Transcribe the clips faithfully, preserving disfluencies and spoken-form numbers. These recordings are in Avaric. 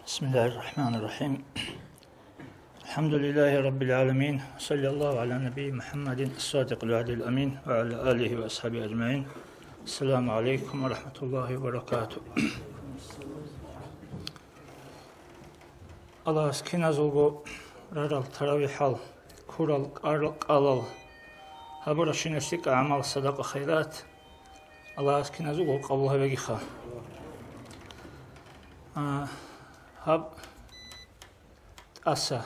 بسم الله الرحمن الرحيم. الحمد لله رب العالمين. صلى الله على نبي محمد الصادق الوعد الأمين وعلى آله وأصحابه أجمعين. السلام عليكم ورحمة الله وبركاته. Аллагьас киназулго рарал таравихӀал, ккурал кӀар-, кӀалал, гьабурабщинаб лъикӀаб гӀамал, садакъа-хайрат Аллагьас киназулго къабул гьабегиха. А, гьаб тӀаса,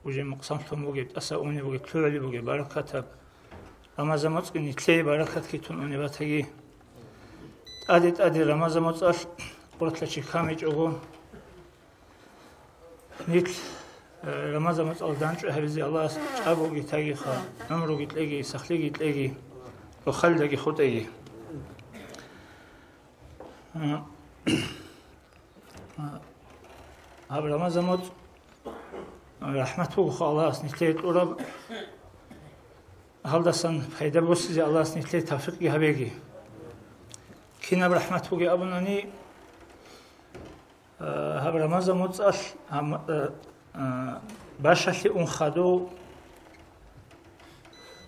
уже мукъсанлъун бугеб, тӀаса унеб бугеб, лъугӀулеб бугеб баракатаб Рамазан моцӀги нилъее баракатги тун унеб батаги. ТӀаде-тӀаде Рамазан моцӀалъ къоролъа чи камичӀого, нилъ, э, Рамазан моцӀалда данчӀо гьабизе Аллагьас чӀагоги тагиха, гӀумруги кьеги, сахлъиги кьеги, рохалидаги хутӀеги. Э, э, гьаб Рамазан моцӀ рахӀмат бугоха Аллагьас нилъее кьураб, гьалдасан пайда босизе Аллагьас нилъее тавфикъги гьабеги. Кинаб рахӀмат бугеб абунани, Э, гьаб Рамазан моцӀалъ гьам-, э, э, бащалъе ун хадув,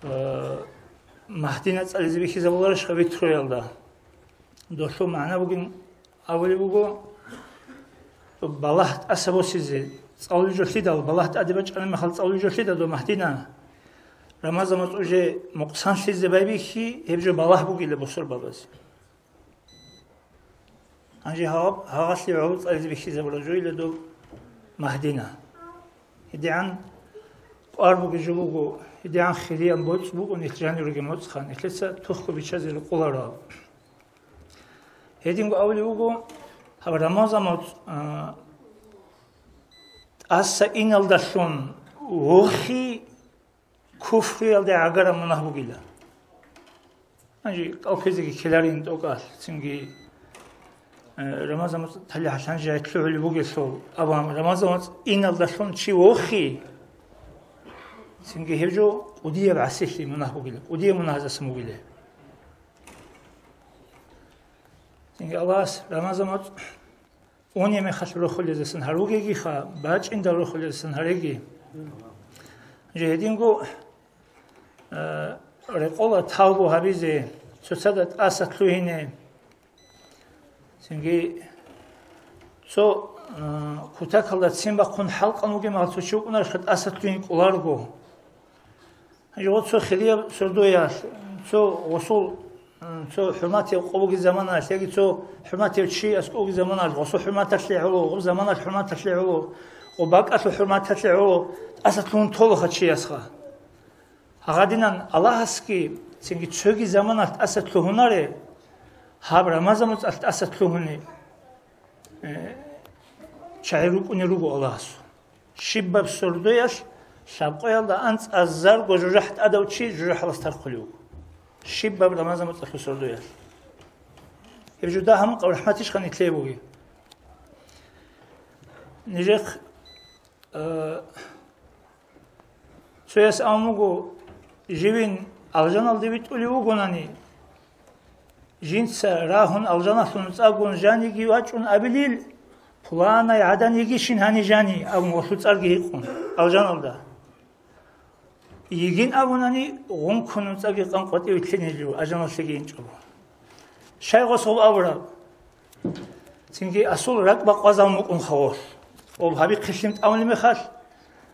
э, Магьдина цӀализе бихьизабуларищха витруялда? Долъул магӀна бугин абулеб буго, балагь тӀаса босизе, цӀалулеб жо лъидал, балагь тӀаде бачӀана мехалъ цӀалулеб жо лъидал дов Магьдина, Рамазан моцӀ уже мукъсанлъизе байбихьи, гьеб жо балагь бугила бусурбабазе. Гьанже гьаб-, гьагъалъе гӀоло цӀализе бихьизабураб жойила доб Магьдина. ГьедигӀан кӀвар бугеб жо буго, гьедигӀан хирияб моцӀ буго нилъ жанир ругеб моцӀха, нилъеца тухго биччазе рукъуларо. Гьединго абулеб буго, гьаб Рамазан моцӀ, а, тӀаса иналдалъун вохи куфруялде гӀагараб мунагь бугила. Гьанже кӀалхизеги ккеларин тӀокӀалъ, цинги, э, Рамазан моцӀ талихӀалъ гьанже гьай лъугӀулеб бугелъул, абан Рамазан моцӀ иналдалъун чи вохи, цинги гьеб жо кӀудияб гӀасилъи мунагь бугила, кӀудияб мунагьаздасан бугила. Цинги Аллагьас Рамазан моцӀ унеб мехалъ рохулезасан гьаругегиха, бачӀиндал рохулезасан гьареги. Жо гьединго, э, рекъола тавбу гьабизе, цоцазда тӀаса лъугьине. Цинги цо, э, кутакалда ццин бахъун хӀалкъан вугеб мехалъ цо чи вукӀунарищха тӀаса лъугьин кӀоларого. Гьанже гъо цо хирияб сордоялъ, цо гъосул, цо хӀурматияв къо бугеб заманалъ яги цо хӀурматияв чи аскӀов бугеб заманалъ, гъосул хӀурматалъе гӀоло, гъоб заманалъ хӀурматалъе гӀоло, гъоб бакӀалъул хӀурматалъе гӀоло тӀаса лъугьун толаха чиясха. Гьагъадинан Аллагьасги цинги цоги заманалъ тӀаса лъугьунаре, гьаб Рамазан моцӀалъ тӀаса лъугьуни, э, чагӀи рукӀунел руго Аллагьасул. Щибаб сордоялъ лъабкъоялда анцӀазарго жужахӀ тӀадав чи жужахӀалас тархъулев вуго. Щибаб Рамазан моцӀалъул сордоялъ. Гьеб жо дагьаб мукъаб рахӀматищха нилъее бугеб? Нижехъ, э, цояс абун буго, живин алжаналде витӀулев вугонани, жинца рагьун алжаналъул нуцӀа гун жаниги вачӀун абилил, пуланай гӀадан йигищин гьанив жани абун гъолъул цӀарги гьикъун алжаналда. Йигин абунани, гъункун нуцӀаги къанкъ ватӀиве лъезе жо, алжаналъеги инчӀого. Щай гъос гъоб абураб? Цинги асул ракӀ бакъвазабун букӀун хаволъ. Гъоб гьабихъе лъим тӀамулеб мехалъ,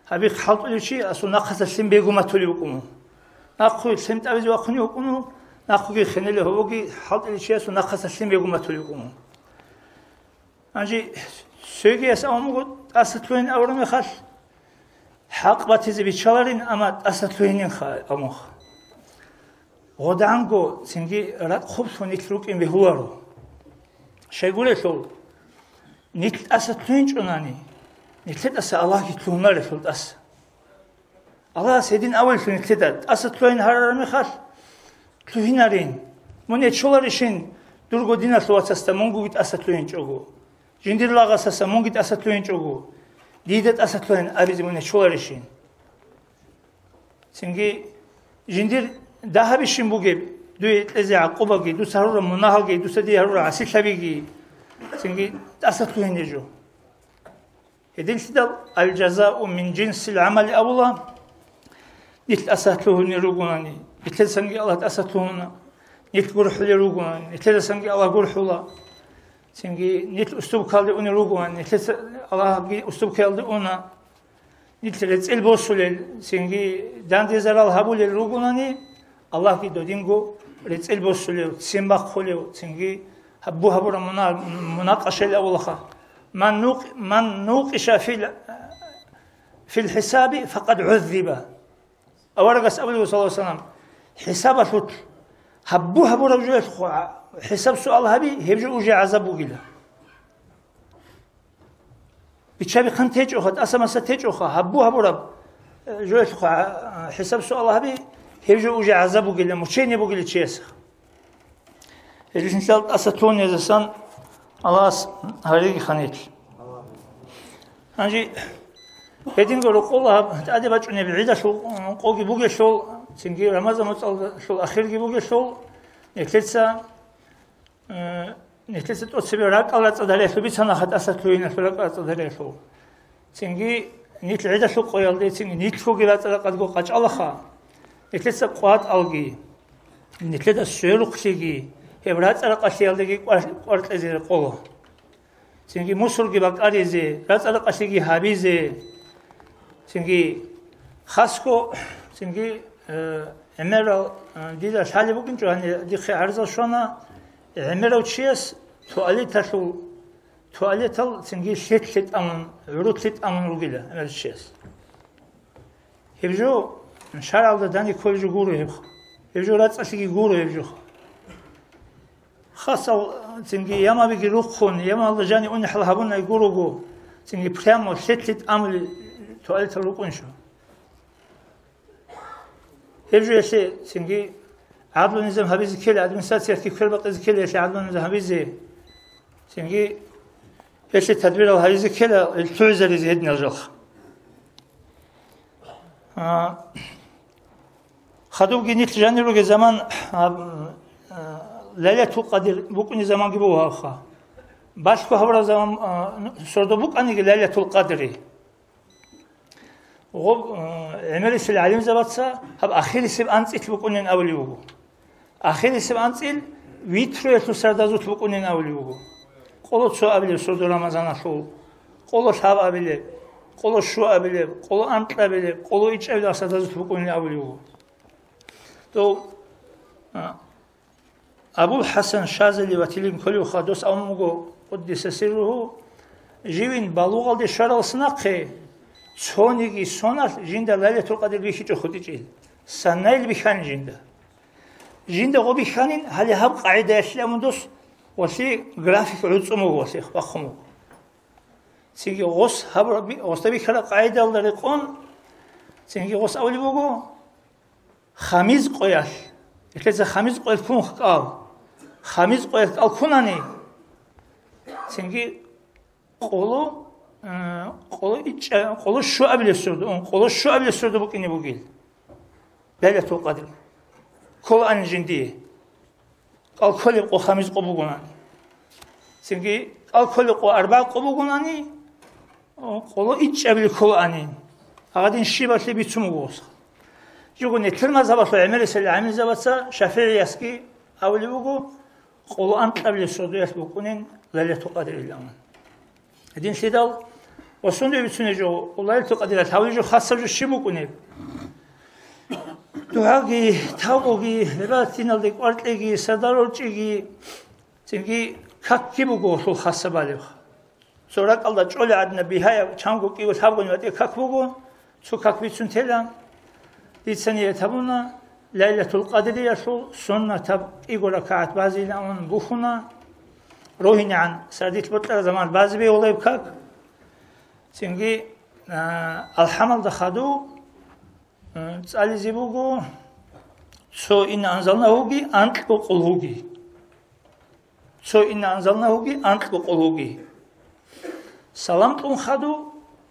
гьабихъ хӀалтӀулев чи асул нахъаса лъим бегун батулев вукӀун. Нахъуги лъим тӀабизе вахъунев вукӀун, нахъуги хенелев гьавуги хӀалтӀулев чиясул нахъаса лъим бегун батулев вукӀун. Гьанже цогияс абун буго тӀаса лъугьин абураб мехалъ, хӀакъ батизе биччаларин, амма тӀаса лъугьининха абунха. ГъодагӀанго цинги ракӀ хъублъун нилъ рукӀин бегьуларо. Щайгурелъул, нилъ тӀаса лъугьинчӀунани, нилъе тӀаса Аллагьги лъугьунарелъул тӀаса. Аллагьас гьедин авеллъун нилъеда тӀаса лъугьин гьарараб мехалъ, лъугьинарин. Мун гьечӀоларищин дурго диналъул вацасда мунгуги тӀаса лъугьинчӀого, жиндир лагъасаса мунги тӀаса лъугьинчӀого, дида тӀаса лъугьин абизе мун гьечӀоларищин? Цинги жиндир дагьабищин бугеб, дуе кьезе гӀакъубаги, дуца гьарураб мунагьалги, дуца дие гьарураб гӀасилъабиги, цинги тӀаса лъугьине жо. Гьединлъидал алжазау мин жинсил гӀамали абула, нилъ тӀасалъугьунел ругонани, нилъедасанги Аллагь тӀасалъугьуна, нилъ гурхӀулел ругонани, нилъедасанги Аллагь гурхӀула. Цинги нилъ уступкалде унел ругонани, нилъеца Аллагьги уступкаялде уна. Нилъ рецӀел босулел, цинги данде зарал гьабулел ругонани, Аллагьги додинго рецӀел босулев, ццин бахъулев, цинги гьабу-гьабураб муна-, мунакъашал авулаха. Ман нукъ-, ман нукъиша фил, фил хӀисаби факъад гӀуззиба. Аварагас абулев, саллаллагьу гӀалайгьи ва саллам, хӀисабалъулъ гьабу-гьабураб жоялъухъ хӀисаб-суал гьаби, гьеб жо уже гӀазаб бугила. Бичча-бихъан течӀоха, тӀаса-маса течӀоха, гьабу-гьабураб, э, жоялъухъа, а, хӀисаб-суал гьаби, гьеб жо уже гӀазаб бугила, мучение бугила чиясухъ. Гьелъинлъал тӀаса тунезасан Аллагьас гьариги ханилъ. Гьанже гьединго рокъола гьаб тӀаде бачӀунеб гӀидалъул къоги бугелъул, цинги Рамазан моцӀалъул ахирги бугелъул, нилъеца Э, нилъеца тӀоцебе ракӀал рацӀцӀад гьариялъул бицана, хатӀаса лъугьиналъул ракӀал рацӀцӀад гьариялъул. Цинги нилъ гӀидалъул къоялде, цинги нилъгоги рацӀцӀад-ракъадго къачӀалаха. Нилъеца къватӀалги, нилъеда сверухълъиги, гьеб рацӀцӀад-ракъалъиялдеги кӀвар-, кӀвар кьезе рекъола. Цинги мусорги бакӀаризе, рацӀцӀад-ракъалъиги гьабизе, цинги хасго, цинги, э, гӀемерал, э, дида лъалеб букӀинчӀо, гьанир дихъе гӀарзал щвана, гӀемерав чияс туалеталъул, туалетал цинги лъетлъи тӀамун, гӀурутлъи тӀамун ругила гӀемерав чияс. Гьеб жо шаргӀалда дани кколеб жо гуро гьеб. Гьеб жо рацӀцӀалъиги гуро гьеб жо. Хасал, цинги ямабиги рухъун, ямалда жани унехӀал гьабунай гурого, цинги прямо лъетлъи тӀамули туалетал рукӀунчӀо. Гьеб жо гьелъе цинги гӀадлу-низам гьабизе ккела, администрациялъги квербакъизе ккела гьелъе гӀадлу-низам гьабизе. Цинги гьелъе тадбирал гьабизе ккела, ил лъугӀизаризе гьединал жалха. А, хадубги нилъ жанир ругел заман, а, а, Лайлатул Къадир букӀунеб заманги буго гьабха. Балъго гьабураб заман, а, сордо букӀаниги Лайлатул Къадри. Гъоб, а, гӀемерисел гӀалимзабаца гьаб ахирисеб анцӀил букӀунин абулеб буго. Ахирисеб анцӀил витруялъул сардазулъ букӀунин абулеб буго. Къоло цо абилеб сордо Рамазаналъул, къоло лъабабилеб, къоло щуабилеб, къоло анкьабилеб, къоло ичӀабилеб сардазулъ букӀунин абулеб буго. Дов, а, Абул ХӀасан Шазали ватилин кколев хадус абун буго, къуддиса сирругьу, живин балугъалде щваралас нахъе, цониги соналъ жинда Лайлатул Къадир бихьичӀо хутӀичӀел, санайил бихьанин жинда. Жинда гъо бихьанин, гьале гьаб къагӀидаялъе абун дос, валъи график гӀуцӀун буго, валъи бахъун буго. Цинги гъос гьаб-, гъосда бихьараб къагӀидаялда рекъон, цинги гъос абулеб буго, хамиз къоялъ, гьелъеца хамиз къоялъ ккун кӀал, хамиз къоялъ кӀал ккунани, цинги къоло, э, къоло ичӀа-, къоло щуабилеб сордо, ун, къоло щуабилеб сордо букӀине бугел. Лайлатул Къадр. Кколаан жиндие. КӀал кколеб къо хамиз къо бугонани. Цинги кӀал кколеб къо арбагъ къо бугонани, о, къоло ичӀабилеб кколаани. Гьадин щибалъе бицун буго гъос. Жого нилъер мазгьабалъул гӀемерисел гӀалимзабаца, ШафигӀиясги абулеб буго, къоло анкьабилеб сордоялъ букӀунин Лайлатул Къадрилан. Гьединлъидал ва сунда бицунеб жо, Лайлатул Къадрилан гьавулеб жо хасаб жо щиб букӀунеб? ДугӀаги, тавбуги, гӀибадат диналде кӀвар кьеги, сардал рорчӀиги, цинги какги буго гьелъул хасабалеб. Цо ракӀалда чӀолеб гӀадинаб бигьаяб, чанго кӀиго лъабгони батӀияб как буго, цо как бицун тела. Дица ният гьабуна, Лайлатул Къадриялъул суннатаб кӀиго ракагӀат базейилан бухьуна, рогьинегӀан сардилъ бокьараб заман базе бегьулеб как. Цинги, а, алхӀамалда хадув, а, цӀализе буго, цо инна анзалнагьуги, анкьго къулгьуги. Цо инна анзалнагьуги, анкьго къулгьуги. Салам кьун хадув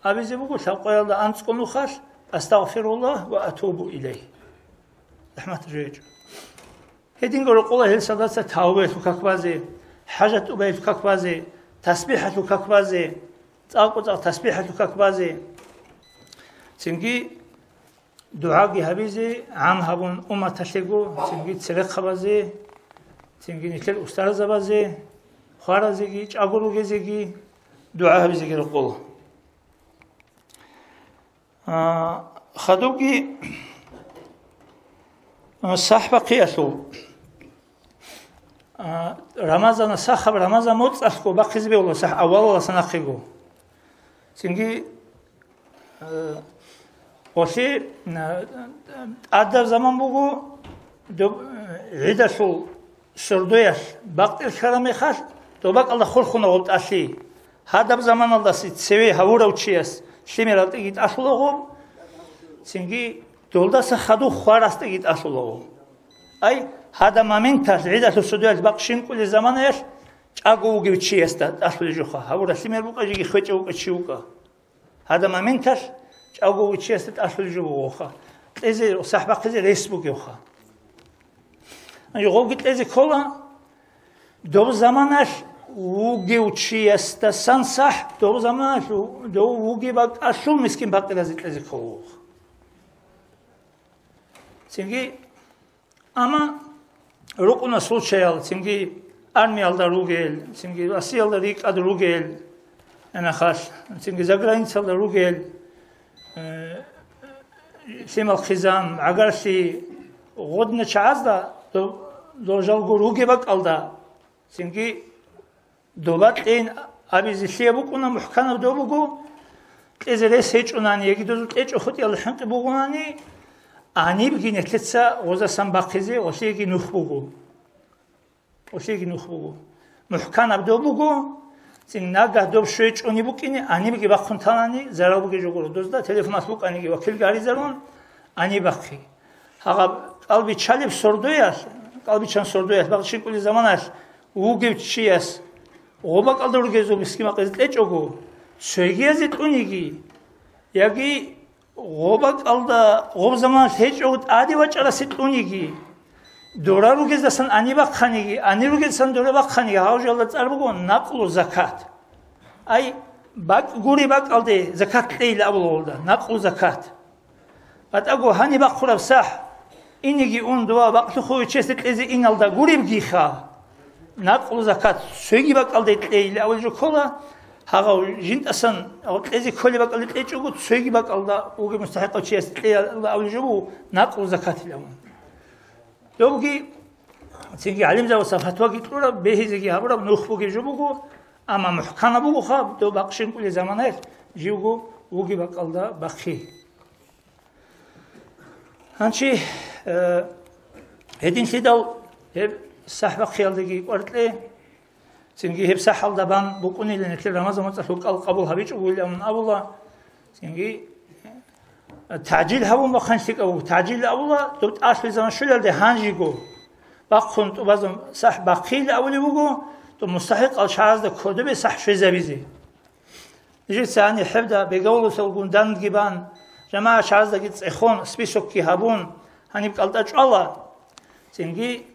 абизе буго лъабкъоялда анцӀго нухалъ, «Астагъфируллагь ва атубу илайгь». РахӀмат жойчӀо. Гьединго рокъола гьел садаца тавбаялъул как базе, хӀажат тӀубаялъул как базе, тасбихӀалъул как базе. цӀакъ-цӀакъ тасбихӀалъул как базе, цинги дугӀаги гьабизе гӀам гьабун умматалъего, цинги церехъабазе, цинги нилъер устарзабазе, хваразеги, чӀаго ругезеги дугӀа гьабизеги рокъола. А, хадубги, а, сахӀ бахъиялъул. А, Рамазана сахаб, Рамазан моцӀалъго бахъизе бегьула сахӀ аввалаласа нахъего. Цинги, а, гъолъи, а, тӀадаб заман буго, доб-, гӀидалъул сордоялъ бакъдир ккараб мехалъ, доб бакӀалда хурхуна гъоб тӀалъи. Гьадаб заманалдаса цеве гьавурав чияс лъимер алтӀиги тӀалъула гъоб, цинги долдаса хадуб хварасдаги тӀалъула гъоб. Ай, гьадаб моменталъ, гӀидалъул сордоялъ бакъ щинкӀулел заманаялъ чӀаго вугев чиясда тӀалъулеб жоха, гьавураб лъимер букӀа, жеги хвечӀев вукӀа чи вукӀа. Гьадаб моменталъ чӀаго вугев чиясда тӀалъулеб жо бугоха. Кьезе, сахӀ бахъизе рес бугевха. Гъобги кьезе ккола, доб заманалъ вугев чиясдасан сахӀ, доб заманалъ дов вугеб бакӀалъул мискин-пакъиразе кьезе ккола. Цинги, амма рукӀуна случаял, цинги армиялда ругел, цинги Россиялда рикӀкӀад ругел, гӀенахъалъ, цинги заграницалда ругел, э, лъимал хъизан, гӀагарлъи, гъодна чагӀазда дов-, дов жалго ругеб бакӀалда, цинги доба кьейин абизе лъияб букӀуна, мухӀканаб доб буго, кьезе рес гьечӀунани, яги дозул кьечӀо хутӀиялда хӀинкъи бугонани, гьанибги нилъеца гъозасан бахъизе гъолъиеги нух буго. Гъолъиеги нух буго. МухӀканаб доб буго, цин нагагь доб щвей чӀунеб букӀине, гьанибги бахъун танани, зарал бугеб жо гуро. Дозда телефоналъ букӀаниги вакилги гьаризарун, гьаниб бахъи. Гьагъаб кӀалбичалеб сордоялъ, кӀалбичан сордоялъ, бакъ щинкӀулел заманалъ вугев чияс гъоб бакӀалда ругезул мискин-пакъиризе кьечӀого, цогиязе кьуниги, яги гъоб бакӀалда, гъоб заманалъ гьечӀого тӀаде вачӀарасе кьуниги, дора ругездасан гьаниб бахъаниги, гьанир ругездасан дора бахъаниги, гьав жоялда цӀар буго накълу закат. Ай, бакӀ гуреб бакӀалде закат кьейилан абула гъолда, накълу закат. БатӀаго гьаниб бахъураб сахӀ, инеги ун дова бакълъухъ вугев чиясде кьезе иналда гуребгиха, накълу закат цоги бакӀалде кьейилан абулеб жо ккола, гьагъав жинтӀасан кьезе кколеб бакӀалде кьечӀого, цоги бакӀалда вугев мустахӀикъав чиясде кьейилан абулеб жо буго накълу закатилан. Добги, цинги гӀалимзабаца фатваги кьураб, бегьизеги гьабураб нух бугеб жо буго, амма мухӀканаб бугоха, доб бакъ щинкӀулел заманаялъ живго вугеб бакӀалда бахъи. Гьанчи, э, гьединлъидал гьеб сахӀ бахъиялдеги кӀвар кье, цинги гьеб сахӀалда бан букӀунилан нилъер Рамазан моцӀалъул кӀал къабул гьабичӀого вилан абула, цинги, э, тагӀжил гьабун бахъин лъикӀаб буго, тагӀжил абула, доб тӀалъулел заман щвелалде гьанжего бахъун тӀубазун сахӀ бахъийилан абулеб буго, доб мустахӀикъал чагӀазда кодобе сахӀ щвезабизе. Нижеца гьаниб хӀебда бегавуласалгун данги бан, жамагӀат чагӀаздаги цӀехон, списокги гьабун, гьаниб кӀалтӀа чӀвала. Цинги,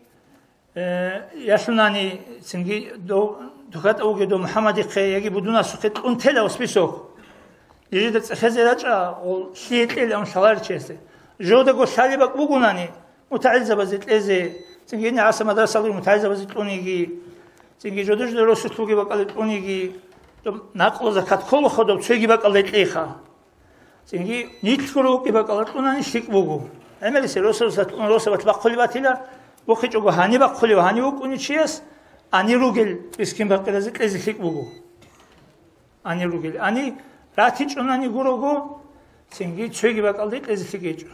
э, ялъунани, цинги дов, духьа тӀа вугев дов МухӀаммадихъе яги Будунасухъе кьун тела список. Нижеда цӀехезе рачӀа, гъол лъие кьела ун лъаларел чиясде. Жодаго лъалеб бакӀ бугунани, мутагӀилзабазе кьезе, цинги гӀаса мадрасалги мутагӀилзабазе кьуниги, цинги жодор-жодор росулъ бугеб бакӀалде кьуниги, доб накълу закат кколаха доб цоги бакӀалде кьейха. Цинги нилъго рукӀи бакӀалде кьунани лъикӀ буго. ГӀемерисел росулъа кьун росабалъ бахъулеб батила, бухъичӀого гьаниб бахъулев гьанив вукӀунев чияс, гьанир ругел мискин-пакъиразе кьезе лъикӀ буго. Гьанир ругел. Гьанир ратичӀунани гурого, цинги цоги бакӀалде кьезе лъикӀ гьечӀо.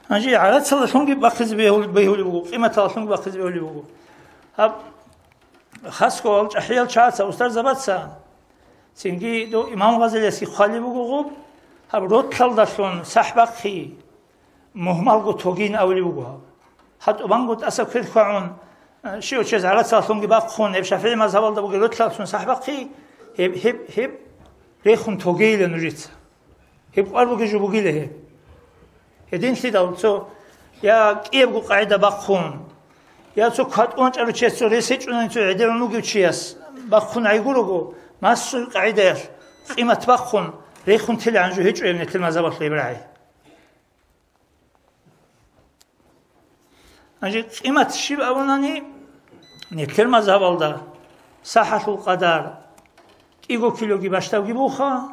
Гьанже гӀарацалалъунги бахъизе бегьулеб буго, къиматалалъунги бахъизе бегьулеб буго. Гьаб хасго ал чӀахӀиял чагӀаца, устарзабаца, цинги дов имам Гъазалиясги хъвалеб буго гъуб, гьаб ротлъалдалъун сахӀ бахъи, мугьмалго тогин абулеб буго гьаб. ГьатӀубанго тӀаса квер хьвагӀун, э, щив чияс гӀарацалалъунги бахъун, гьеб ШафигӀи мазгьабалда бугеб ротлъаллъун сахӀ бахъи, гьеб, гьеб, гьеб рехун тогейила нужеца. Гьеб кӀвар бугеб жо бугила гьеб. Гьединлъидал цо я кӀиябго къагӀида бахъун, Я цо кватӀун чӀарав чияс цо рес гьечӀунани цо гӀедегӀун вугев чияс бахъун гӀайгурого, массул къагӀидаялъ къимат бахъун рехун телегӀан жо гьечӀо гьеб нилъер мазгьабалъ гьеб рагӀи. Гьанже къимат щиб абунани, нилъер мазгьабалда сахӀалъул къадар кӀиго килоги бащдабги буха,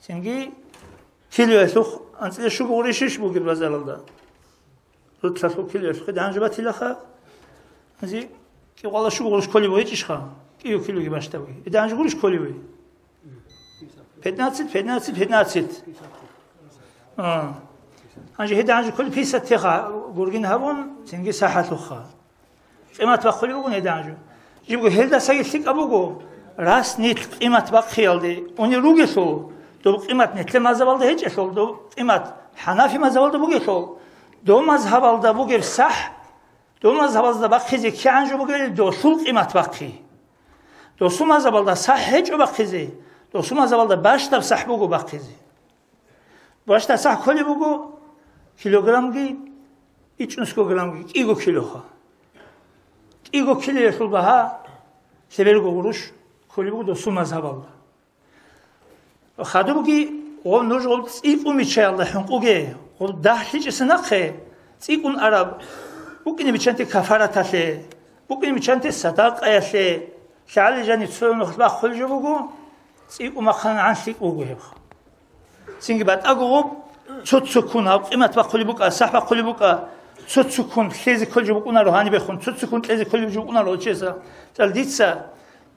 цинги килоялъухъ анцӀила щуго гъурищ бугеб базаралда. Рутлъалъул килоялъухъ гьедигӀан жо батилаха, гьанже кӀикъоялда щуго гъурищ кколеб гьечӀищха, кӀиго килоги бащдабги. ГьедигӀан жо гъурищ кколеб? Пятнадцать, пятнадцать, пятнадцать. А. Гьанже гьедигӀан жо кколеб пятьдесят теха гургин гьабун, цинги сахӀалъуха. Къимат бахъулеб бугони гьедигӀан жо. Жибго гьелдасаги лъикӀаб буго, рас нилъ къимат бахъиялде унел ругелъул, доб къимат нилъер мазгьабалда гьечӀелъул, доб къимат хӀанафи мазгьабалда бугелъул, доб мазгьабалда бугеб сахӀ, доб мазгьабазда бахъизе кигӀан жо бугебали, досул къимат бахъи. Досул мазгьабалда сахӀ гьечӀо бахъизе, досул мазгьабалда бащдаб сахӀ буго бахъизе. Бащдаб сахӀ кколеб буго килограммги ичӀнусго граммги, кӀиго килоха. КӀиго килоялъул багьа лъеберго гъурущ кколеб буго досул мазгьабалда. Хадубги, гъоб нуж гъоб цӀикӀкӀун биччаялда хӀинкъуге, гъоб дагь лъичӀеса нахъе, цӀикӀкӀун араб букӀине биччанте кафараталъе, букӀине биччанте садакъаялъе, лъагӀалил жаниб цо нухалъ бахъулеб жо буго, цӀикӀкӀун бахъанагӀан лъикӀ буго гьеб. Цинги батӀаго гъоб цо-цоккун гьаб къимат бахъулеб букӀа, сахӀ бахъулеб букӀа, цо-цоккун лъезе кколеб жо букӀунаро гьанибехун, цо-цоккун кьезе кколеб жо букӀунаро чиясда. Цал дица,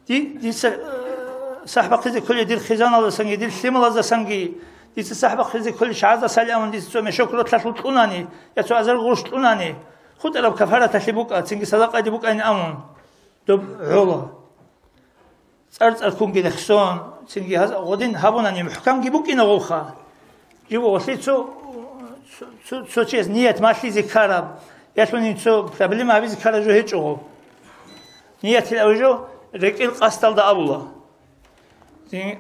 ди-, дица, э, сахӀ бахъизе кколеб дир хъизаналдасанги, дир лъималаздасанги, дица сахӀ бахъизе кколеб шагьаздасали амун дица цо мешок ротлъалъул кьунани, я цо азар гъурущ кьунани, хутӀараб кафараталъе букӀа, цинги садакъаде букӀайин амун. Доб гӀола. ЦӀар-цӀарккунги рехсон, цинги гьаз гъодин гьабунани мухӀкамги букӀина гъолха. Жив гъолъи цо, цо, цо, цо чияс ният малъизе ккараб, ялъунин цо проблема гьабизе ккараб жо гьечӀо гъоб. Ниятил аве жо рекӀел къасдалда абула. Цин,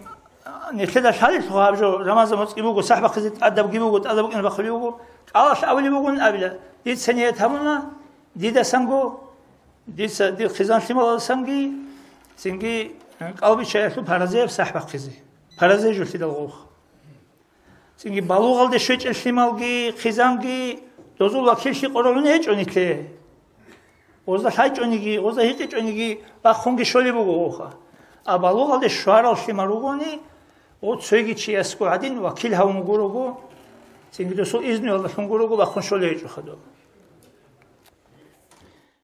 нилъеда лъалелъул гьаб жо, Рамазан моцӀги буго, сахӀ бахъизе тӀадабги буго, тӀадаб букӀин бахъулеб буго, кӀалалъ абулеб бугун абила, дица ният гьабуна, дидасанго, дица дир хъизан лъималалдасанги, цинги, э, кӀалбиччаялъул паразеяб сахӀ бахъизе. Паразе жо лъидал гъух. Цинги балугъалде щвечӀел лъималги, хъизанги, дозул вакиллъи къоролъун гьечӀо нилъе. Гъозда лъайчӀониги, гъозда гьикъичӀониги бахъунги щолеб буго гъуха. А балугъалде щварал лъимал ругони, гъо цоги чиясго гӀадин вакил гьавун гурого, цинги досул изнуялдалъун гурого бахъун щолеб гьечӀо хадуб.